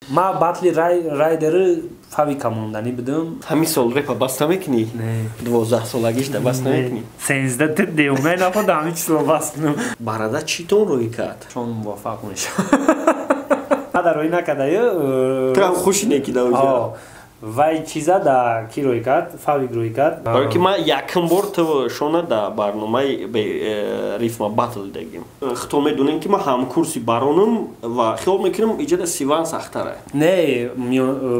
Ма батли райдери фавика монданӣ будам. Ҳамин сол репа бас намекунӣ? Не. 12 солагишда бас намекунӣ? 13 ти девона наход ҳамин чизро бас кунам. Барада чӣ тон рӯй кард? Чон муваффақ мешавад. Дар рӯй накардаю. Ту ҳам хуши неки да уҷа. Вай чиза да ки рӯй кард? Фавик рӯй кард. Барои ки ман якум бор ту шона да барномаи рифма батл дагим. Хто медонем ки ман ҳамкурси баронам ва хиёл мекунам иҷода сиван сахтара. Не,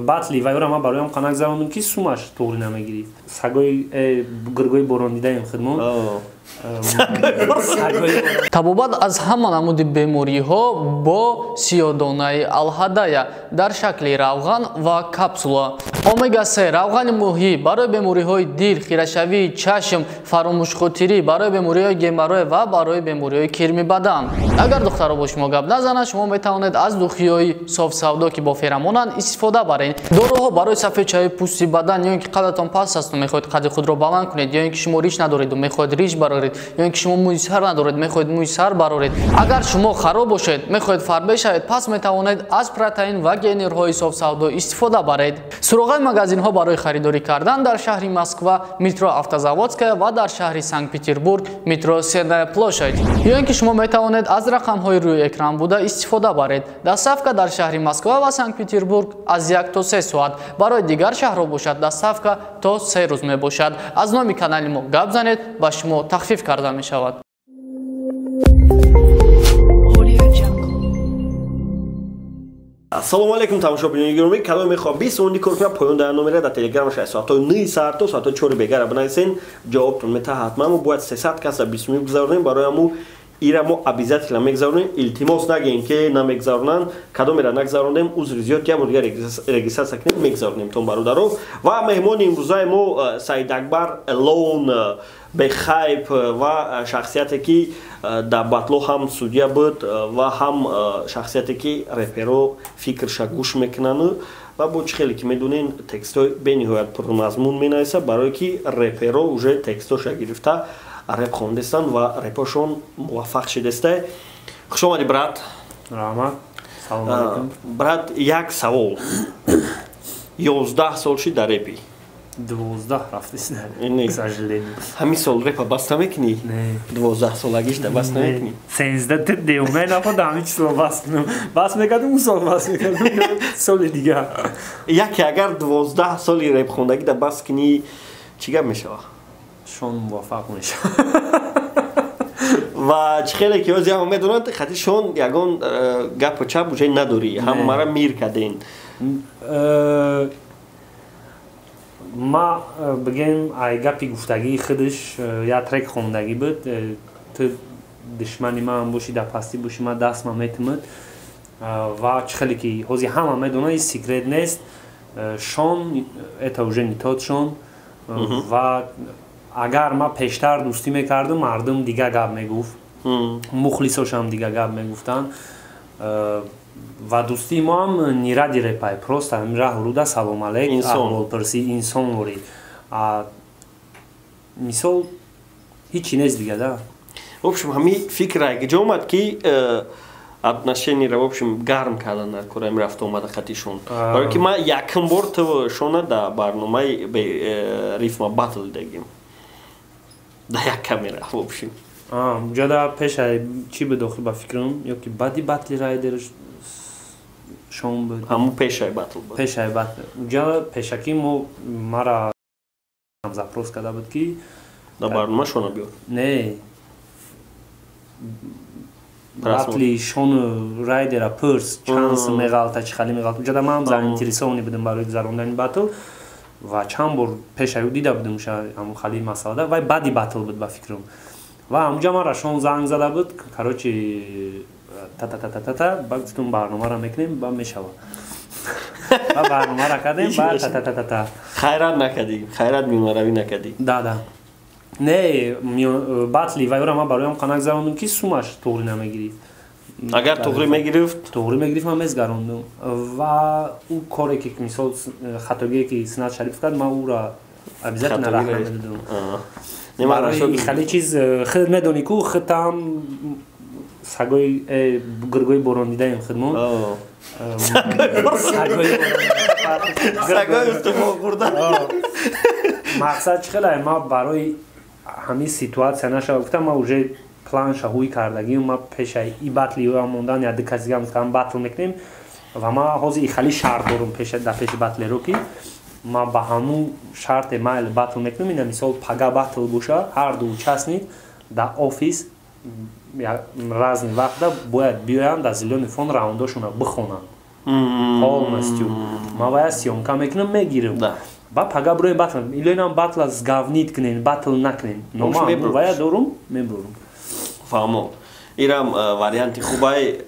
батли вайора ман бароям қанак зарондум ки сумаш туғри намегирифт. Сагои гургои борон дидаем хидмон. Табобат аз ҳама намуди бемориҳо бо сиёдонаи алҳадая дар шакли равған ва капсула. Омега-3 равғани моҳӣ барои бемориҳои дил, хирашавии чашм, фаромӯшхотирӣ, барои бемориҳои геморрой ва барои бемориҳои кирми бадан. Агар духтаро бо шумо гап назанад, шумо метавонед аз духиҳои софсавдо, ки бо феромонанд, истифода баред. Доруҳо барои сафедшавии пӯсти бадан, ё ин ки қадатон паст асту мехоҳед қади худро баланд кунед, ё ин ки шумо риш надореду мехоҳед риш бароред, ё ин ки шумо мӯи сар надоред, мехоҳед мӯи сар бароред. Агар шумо хароб бошед, мехоҳед фарбе шавед, пас метавонед аз протеин ва генерҳои софсавдо истифода баред. Суроғаи магазинҳо барои харидорӣ кардан дар шаҳри Москва, метро Автозаводская ва дар шаҳри Санкт-Петербург, метро Сенная площадь. Ё ин ки шумо метавонед аз рақамҳои рӯи экран буда истифода баред. Доставка дар шаҳри Москва ва Санкт-Петербург аз 1 то 3 соат. Барои дигар шаҳрҳо бошад, доставка то 3 рӯз мебошад. Аз номи канали мо гап занед, ба шумо тахфиф карда мешавад. Ассалому алайкум тамошобинони гиромӣ. Кадом мехоҳам 20 сонияи кор кунам, поён дар номера дар телеграмаш аз соатҳои 9 сар то соатҳои 4 бегара бинависен, ҷавобтон метаҳад. Ҳатман мо бояд 300 каса 20 минут гузаронем, барои ҳаму ира мо обязательно мегузаронем. Илтимос нагӯем ки намегузаронанд, кадомера нагузарондем, узри зиёд, як бор дигар регистрация кунем, мегузаронем тон бародаро. Ва меҳмони имрӯзаи мо Саидакбар Элон, бехайп ва шахсияте ки дар батло ҳам судья буд ва ҳам шахсияте ки реперо фикрша гӯш мекунанд ва бо чӣ хеле ки медонен текстҳои бениҳоят пурмазмун менависад, барое ки реперо уже текстҳоша гирифта реп хондестанд ва репошон муваффақ шидеста. Хуш омадӣ, брат. Раҳмат. Салом алайкум. Брат, як савол. 11 сол шид дар репи? 12 рафтест, к сожалению. Ҳамин сол репа бас намекунӣ? Не. 12 солагишда бас намекунӣ? 13 ти девона наход ҳамин чизро бас кунам. Бас мекардам, он сол бас мекардам, соли дигар. Яке агар 12 соли репхондагида бас кунӣ, чӣ гап мешавад? Шон муваффақ мешавад. Ва чӣ хеле ки ҳозир ҳама медонанд, хати шон ягон гапу чап уже надорӣ, ҳамаро мир карден. Ма бигем, ай гапи гуфтагии худаш як трек хондагӣ буд. Ту душмани ман бошӣ, дар пастӣ бошӣ, ман дастма метимад. Ва чӣ хеле ки ҳозир ҳама медонанд, ин секрет нест. Шон это уже не тот Шон. Ва агар ман пештар дӯстӣ мекардам, мардум дига гап мегуфт, мухлисошам дига гап мегуфтанд. Ва дӯстии мо ҳам не ради репай, просто ҳамин раҳу руда, салом алейк, аҳволпурсӣ, инсонворӣ. Мисол ҳичи нест дига да. В общем, ҳамин фикр ҷо омад ки отношениеро, в общем, гарм кардан дар кора ҳамин рафта омада хатишон. Барои ки ман якум бор ту шона дар барномаи рифма батл дагим. Да як камера, в общем. Ҷода пеша чӣ буд охир ба фикрам, ё ки баъди батли райдер шон буд? Ҳамун пешаи батл буд. Пешаи батл. Уҷа пешакӣ мо мара запрос карда буд ки дар барнома шона биёр. Не. Батли шону райдера пурс, чанд меғалта, чӣ хали меғалта. Уҷада ман ҳам заинтересованный будам барои гузарондани батл ва чанд бор пешаю дида будам ҳамун хали масъалада. Вай баъди батл буд ба фикрам. Ва ҳамунҷа мара шон занг зада буд, короче, та-та-та-та-та, ба гуфтум барномаро мекунем, ба мешава. Ба барномаро кардем, ба та-та-та-та. Хайрат накардӣ, хайрат миёнаравӣ накардӣ. Да, да. Не, батли вайора ман бароям қанак зарондум ки сумаш туғри намегирифт. Агар туғри мегирифт? Туғри мегирифт, ман мезгарондум. Ва ӯ коре ки мисол хатогие ки Синат Шарипов кард, ман ӯра обязательно раҳ намедодам. Хеле чиз худ медонӣ ку, худтам сагои гургои борон дидаем худмон. Сагои устухон хӯрда. Мақсад чӣ хеле, ма барои ҳамин ситуация нашава гуфтам, ма уже план шаҳӯй кардагим, ма пешаи и батли ӯ мондан я ду кас дига гуфтам, батл мекунем, ва ма ҳозир и хали шарт дорум пеша дар пеши батлеро, ки ма ба ҳамун шарте майл батл мекунем. Ина мисол, пага батл боша, ҳар ду участник дар офис разный вақта бояд биёянд, дар зелёный фон раундошона бихонанд полностью. Ма вая съёмка мекунам, мегирам, ба пага бироем батл, илоинам батла сговнить кунем, батл накунем, но ма вая дорум, мебурам. Фаҳмо, ирам варианти хубай,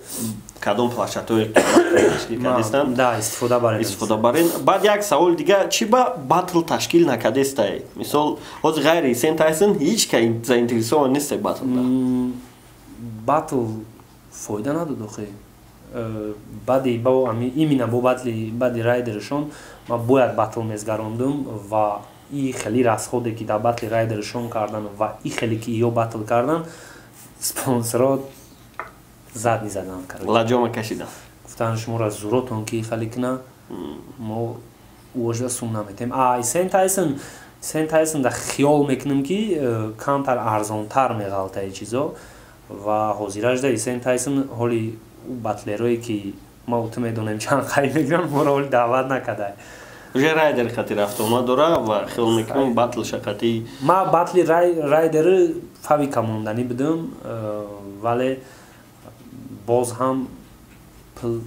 кадом площадҳое ташкил кардестанд. Да, истифода барен. Истифода барен. Баъд як саволи дига: чӣ ба батл ташкил накардестай? Мисол, ҳозир ғайри Сен Тайсон ҳеҷ ка заинтересован нестай батлда. Батл фоида надод охе. Баъди бо именно бо батли баъди райдершон ма бояд батл мезгарондум, ва и хели расходе, ки дар батли райдершон кардан, ва и хеле ки ё батл кардан, спонсорот задний задан. Лаҷома кашидан. Гуфтан, шуморо зуротон ки хали кина, мо ӯожда сум наметем. А Сен Тайсон, Сен Тайсон да хиёл мекунем, ки камтар арзонтар меғалта и чизо, ва ҳозиражда Сен Тайсон ҳоли батлерое, ки ма ту медонем чанд қай мегиранд, моро ҳоли даъват накардай. Уже Райдер хати рафтомад дора ва хиёл мекунам, батл шақати. Ма батли Райдери Фавика монданӣ будам, вале боз ҳам пул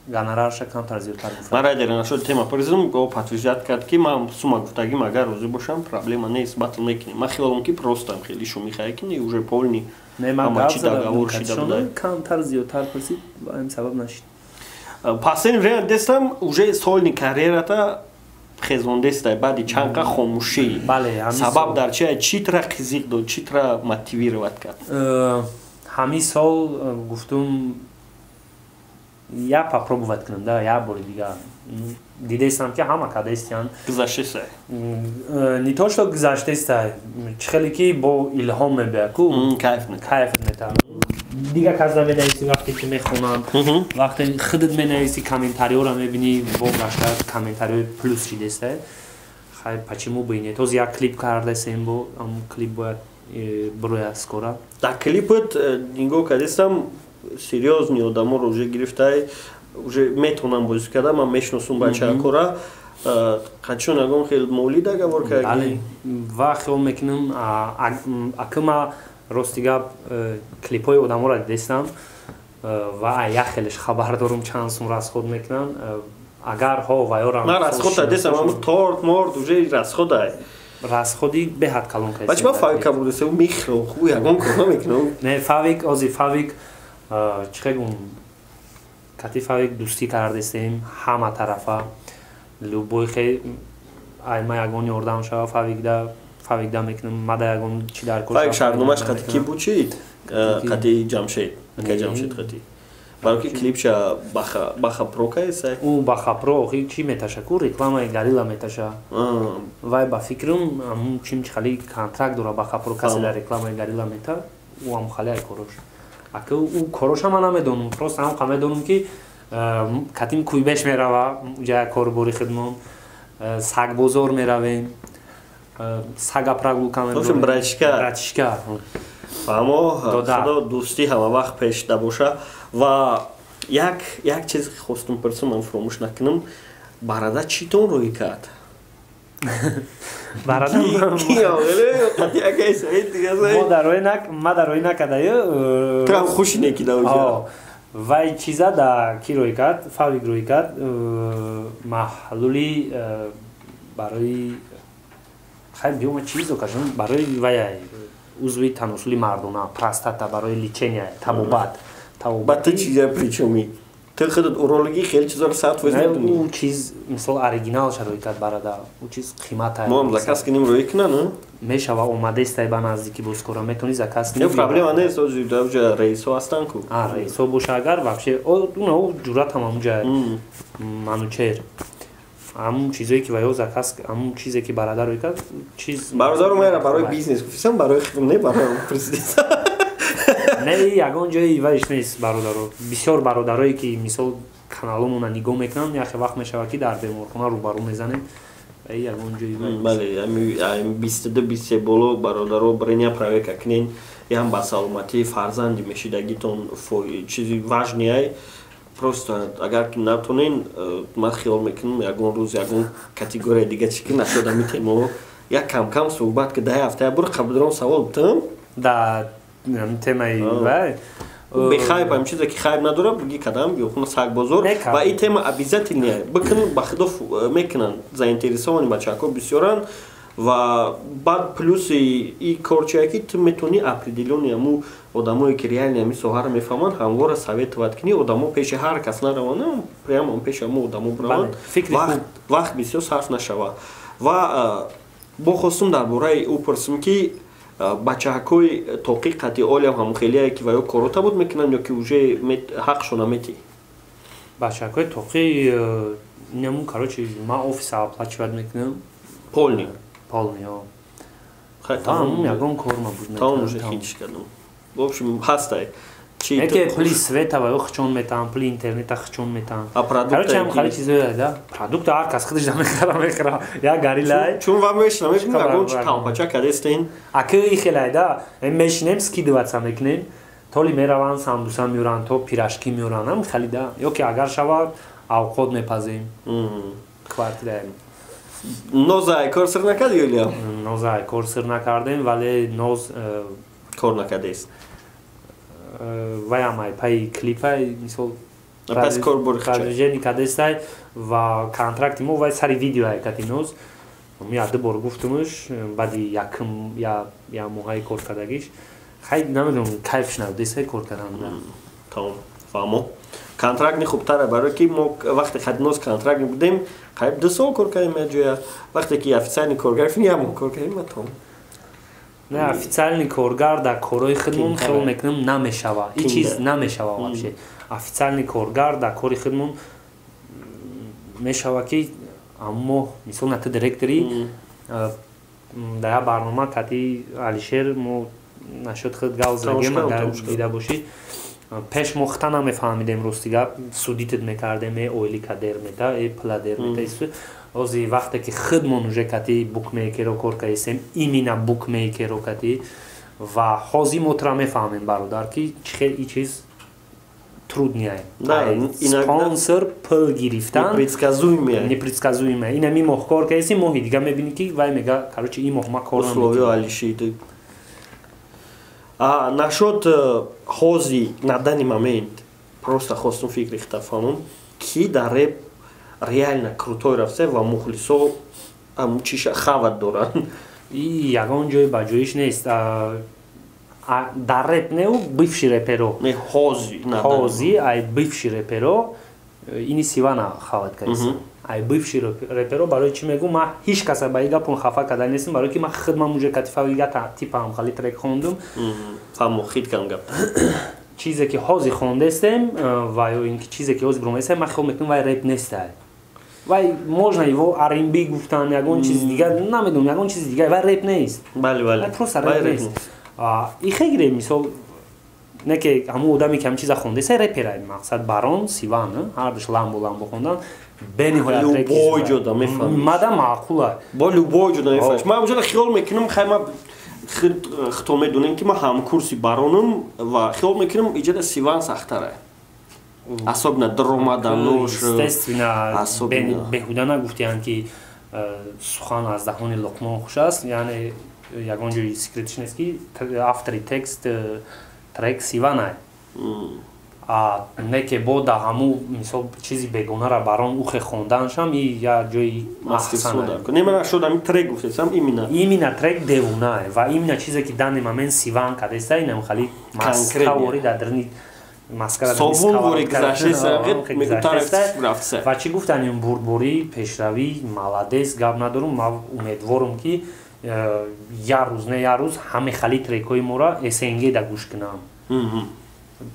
гонорарша камтар зиёдтар. Ман Райдер нашуд тема призм го подтверждать кард, ки ман сума гуфтагим, агар розӣ бошам, проблема нест, батл мекунем. Ман хиёлам, ки просто хеле шумихае, ки не, уже полный. Не, ман гап задам, камтар зиёдтар пурсид, ҳамин сабаб нашид. Последнее время дестам уже сольный карьерата хезондестай баъди чанд қа хомӯшӣ. Сабаб дар чи? Чӣ тра қизиқ дод, чӣ тра мотивировать кард? Ҳамин сол гуфтум, я попробовать кунам да як бори дигар. Дидестам, ки ҳама кадестиян. Гузаштестай. Не то что гузаштестай, чӣ хеле ки бо илҳом мебиёяд ку. Кайф. Кайф мета, дигар кас наменависӣ, вақте ки мехонам, вақте худат менависӣ, комментариёро мебинӣ, бо гашта комментариҳои плюс шидестай. Хай, почему бы и нет? Ҳозир як клип кардасем, бо клип бояд бирояд скоро. Дар клипат нигоҳ кардестам, серьёзный одаморо уже гирифтай, уже метавонам бозӣ карда, ман мешиносум бачаакора. Қачон ягон хел молӣ договор кардӣ? Ва хиёл мекунам, ака, ма рости гап, клипҳои одаморо дидестам ва як хелеш хабар дорум, чанд сум расход мекунанд. Агар ҳо ваёрам. Ман расход дидестам, торт морт уже расходай. Расходи беҳад калон. Бачи, ма Фавика бурдеса, михро ху ягон кор намекунам. Не, Фавик ози, Фавик чӣ хел гум, кати Фавик дӯстӣ кардестем ҳама тарафа. Любой хе ай ма ягон ёрдам шава, Фавикда мекунам, мада ягон чи дар кор. Фавик шаҳрномаш қати ки буд, чи қати Ҷамшед, ака Ҷамшед қати, барои ки клипша Баха Про каеса. Ӯ Баха Про охи чӣ меташа ку, рекламаи Горилла меташа. Вай ба фикрам ҳамун чим чи хали контракт дора Баха Про, касе дар рекламаи Горилла мета, ӯ ҳам хали ай корош. Ака, ӯ короша ман намедонам, просто ҳам медонам, ки катим куйбеш мерава, уҷа корбори хидмон, сагбозор меравем, сага прогулка. Мебарем, братишка. Братишка. Фаҳмо, худо дӯстӣ ҳама вақт пешда боша. Ва як чиз хостум пурсум, ман фуромӯш накунам: барада читон рӯй кард? Барада ма дар рӯй накардаю. Трам хуши неки да. Вай чиза да ки рӯй кард, Фавик рӯй кард, маҳлули барои, хай биёма чизо кажам, барои вай узви таносули мардона, простата, барои лечения, табобат. Ба ту чиза причёми? Ту худат урологӣ, хеле чизоро сад фоиз медонӣ. Ӯ чиз мисол оригиналша рӯй кард барада, ӯ чиз қимата. Мо ҳам заказ кунем, рӯй кунан? Мешава, омадестай ба наздики, бозкора метавонӣ заказ кунӣ. Проблема нест, ҷа рейсҳо ҳастанд ку. Рейсҳо боша агар, вообще ӯ ҷуръатам ҳамунҷа Манучер, ҳамун чизое ки ваё заказ, ҳамун чизе ки бародар рӯй кард, чиз. Бародару майра барои бизнес гуфтам, барои хидм не, барои президент. Не, ягон ҷои вайш нест. Бародаро, бисёр бародарое ки мисол Каналомона нигоҳ мекунанд, яхе вақт мешавад, ки дар беморхона рӯбарӯ мезанем. Ягон ҷои Бале, 22-23 боло, бародаро, бреня проверка кунен, ям ба саломатии фарзанди мешидагитон чизи важный ай. Просто агар ки натонен, ман хиёл мекунам, ягон рӯз ягон категория дига чи ки нашод, ами темао як кам-кам суҳбат ки даҳ ҳафта як бор қабдрон савол бутам. Да темаи вай. Бехайб, ам чизе ки хайб надора, буги кадам биёхуна саг бозор ва ин тема обязательно бикун, ба худо мекунанд, заинтересованы бачаҳако бисёранд. Ва баъд плюси и кор чия, ки ту метавонӣ определённый аму одамое, ки реально ами соҳаро мефаҳманд, ҳамвора советовать кунӣ. Одамо пеши ҳар кас нараванд, прямо пеши ҳамо одамо бираванд, вақт бисёр сарф нашавад. Ва бо хостум дар бораи ӯ пурсим, ки бачаҳакҳои тоқи қати олиам ҳамон хелие, ки ва ё корота буд мекунанд, ё ки уже ҳақшона метӣ? Бачаҳакҳои тоқи инамун, короче, ман офиса оплачивать мекунам. Полный? Полный. Тамом, ягон кор ма буд. Тамом, уже хинч кардам. В общем, ҳастай. Яке пули света ва ё хичон метаҳам, пули интернета хичон метаҳам. А продукт? Короче, ҳам хали чизое да, продукта ҳар кас худаш да мехара, як гарилай. Чун ва мешинам, мебинам, ягон чи талпача кадестен. Аки и хелай да, мешинем, скидываться мекунем, толи мераванд, самбуса меёранд, то пирожки меёранд, ҳам хали да, ё ки агар шавад, авқот мепазем квартираем. Ноза ай кор сир накарди ё? Ноза ай кор сир накардем, вале ноз кор накардест. Ваям ай паи клипай, мисол, пас кор бур продвижение кадестай ва контракти мо вай сари видео ай кати ноз. Я ду бор гуфтумуш, баъди якм я моҳаи кор кардагиш, хай, намедонам, кайфш набудесай кор кардан. Тамом, фаҳмо. Контрактный хубтара, барое ки мо вақте хадиноз контрактный будем, қариб 2 сол кор кардем як ҷоя. Вақте ки официальный коргар фини, як моҳ кор кардем ва тамом. Не, официальный коргар дар корҳои худмон, хиёл мекунам, намешава, ин чиз намешава вообще. Официальный коргар дар кори худмон мешава, ки аммо мисол на ту директори дар як барнома кати Алишер мо нашуд худ гав задем, агар дида бошӣ. Пеш мо хта намефаҳмидем, рости гап, судить мекардем: э, ойлика дер мета, э, пула дер мета. Ози вақте ки худмон уже кати букмекеро кор кардесем, именно букмекеро кати, ва ҳозир мо тура мефаҳмем, бародар, ки чӣ хел и чиз трудный ае. Спонсор пул гирифтан непредсказуемое. Непредсказуемое. Ина ми моҳ кор кардесем, моҳи дига мебинӣ, ки вай мега: «Короче, ин моҳ ма кор» Условия алиши. Нашод ҳози на данный момент, просто хостум фикри хита фаҳмам, ки дар реп реально крутой рафта ва мухлисо чиша хават доранд? И ягон ҷои ба ҷоиш нест дар реп неу бывший реперо. Не, ҳози. Ҳози ай бывший реперо ини Сивана хават кардиса, ай бывший реперо. Барои чӣ мегӯм? Ман ҳеҷ каса ба и гапон хафа карда нестам, барое ки ман худмам уже катифа типаам хали трек хондум. Фаҳмо, хит кам гап. Чизе ки ҳозир хондестем ва ё ин ки чизе ки ҳозир биромадестем, ман хиёл мекунам, вай реп нестай, вай можно его R&B гуфтан, ягон чизи дигар, намедонам, ягон чизи дигар, вай реп нест. Бале, бале. Просто реп нест. И хегире, мисол, не ки ҳамун одаме ки ҳамин чиза хондеса репера, мақсад Барон, Сиван, ҳардуш ламбо ламбо хондан, бениҳоят. Любой ҷода мефаҳмиш. Мада маъқула. Бо любой ҷода мефаҳмиш. Ман ҳамҷода хиёл мекунам, хай, ма хито медонем, ки ман ҳамкурси Баронам, ва хиёл мекунам, иҷода Сиван сахтара, особенно даромаданош. Естественно, беҳуда нагуфтиянд, ки сухан аз даҳони Луқмон хуш аст. Яъне ягон ҷои секретиш нест, ки автори текст трек Сиванай. Не ке бо да ҳаму, мисол, чизи бегонара Барон ухе хонданшам и як ҷои. Не, ман шуд ами трек гуфтесам именно. Именно трек девонае ва именно чизе ки данный момент Сиван кадеста, инам хали маскавори дар дарни собунвори гузаштеса. Ва чӣ гуфтанем, бурдборӣ, пешравӣ, молодец, гап надорум. Ман умедворам, ки як рӯз не як рӯз ҳаме хали трекҳои моро СНГ да гӯш кунам,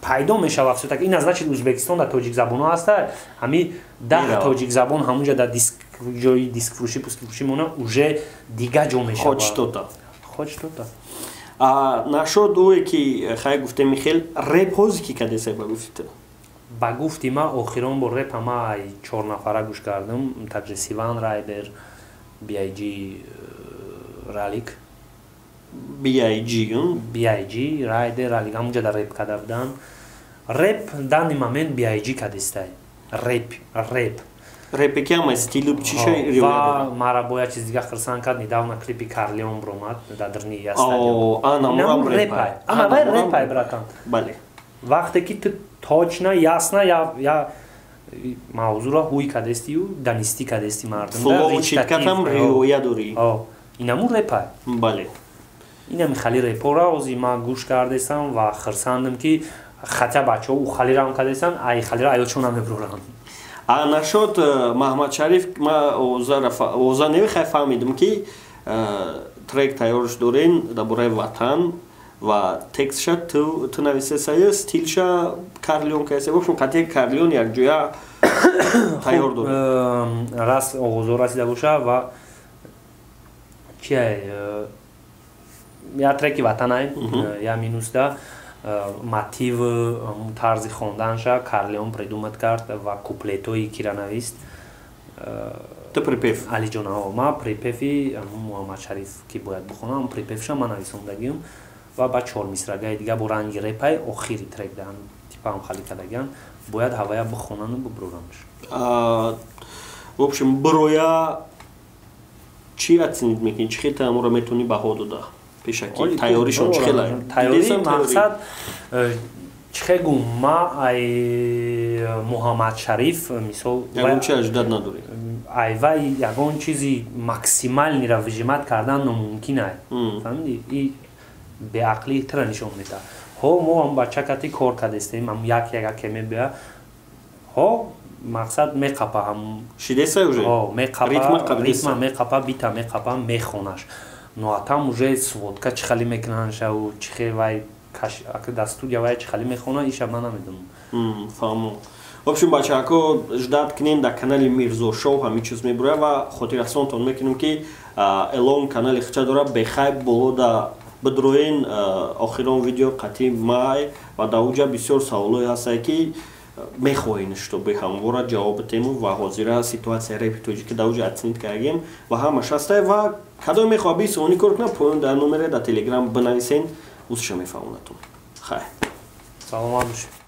пайдо мешавад всё-таки. Ин значит, Ӯзбекистон да тоҷикзабонҳо ҳаста, ҳами 10 тоҷикзабон ҳамунҷа дар диск, ҷои дискфурӯшӣ, пускифурӯшӣ мона, уже дига ҷо мешавад. Хоть что-то. Хоть что-то. Нашод ӯе ки хай гуфтем, хел реп ҳози ки кадеса ба гуфтита? Ба гуфти ма, охирон бор репа ма ай чор нафара гӯш кардам, также Сиван, Райдер, BIG, Ралик. BIG? BIG, Райдер, Ралик ҳамунҷа дар реп карда буданд. Реп данный момент BIG кадистай, реп. Репеки ҳама стилу чиша. Ва мара бо як чиз дига хирсан кард: недавно клипи Карлеон бромад дар дрни я стадион. Репай, ама вай репай, братан. Вақте ки ту точно, ясно я мавзӯро ҳуй кадестию данистӣ кадести мардум. Флоу риоя дорӣ. Инаму репай. Инами хали репора ози ман гӯш кардестам ва хирсандам, ки хотя бачаҳо ӯ халирам кадестан, ай халира аёчон намебуроранд. А нашод Маҳмадшариф, ма оза невихай фаҳмидам, ки трек тайёрш дорен дар бораи ватан ва текстша ту нависесая, стилша Карлион касе, в общем, қатъи Карлион якҷоя тайёр дорем. Рас оғозо расида боша ва чия, я треки ватанай, я минусда мотив, тарзи хонданша Карлеон придумать кард ва куплетҳои кира навист. Ту припев? Алиҷонао, ма припеви Муҳаммадшариф, ки бояд бихонам, припевша ма нависондагиам ва ба чормисрагаи дига бо ранги репай охири трек дан типаам хали кардагиам, бояд ҳавая бихонану бубуронамш. В общем, бироя чӣ оценить мекунӣ, чӣ хел амуро метавонӣ баҳо дода? Пешакӣ тайёришон чӣ хела? Тайёрӣ мақсад чӣ хел гум, ма ай Муҳаммадшариф мисол ягон чи аждад надорӣ? Ай вай ягон чизи максимальныйра выжимать кардан номумкин ай, фаҳмидӣ? И беақлӣ тира нишон медиҳад. Ҳо, мо ҳам бача кати кор кардестем, ам як яке мебиёя, ҳо, мақсад меқапа ҳам. Шидеса уже? Ҳо, меқапа, ритма меқапа, бита меқапа, мехонаш. Ну а там уже сводка чӣ хали мекунаншау, чӣ хел вай дар студия вай чӣ хали мехона, иша ман намедонам. Фаҳмо. В общем, бачаҳако, ждать кунем, дар канали Мирзо Шоу ҳамин чиз мебурояд ва хотиррасонтон мекунем, ки элон канали хича дора, бехайб боло да бидроен, охирон видео қатъи май ва дар уҷа бисёр саволое ҳастае, ки мехоҳем, чтобы ҳамвора ҷавоб битему ва ҳозира ситуатсияи репи тоҷикӣ дар уҷа оценить кардагем ва ҳамаш ҳастае. Ва кадом мехоҳад бисони кор кунад, поён дар номере дар Телеграм бинависен, узша мефаҳмонатон. Хайр. Саломат бошед.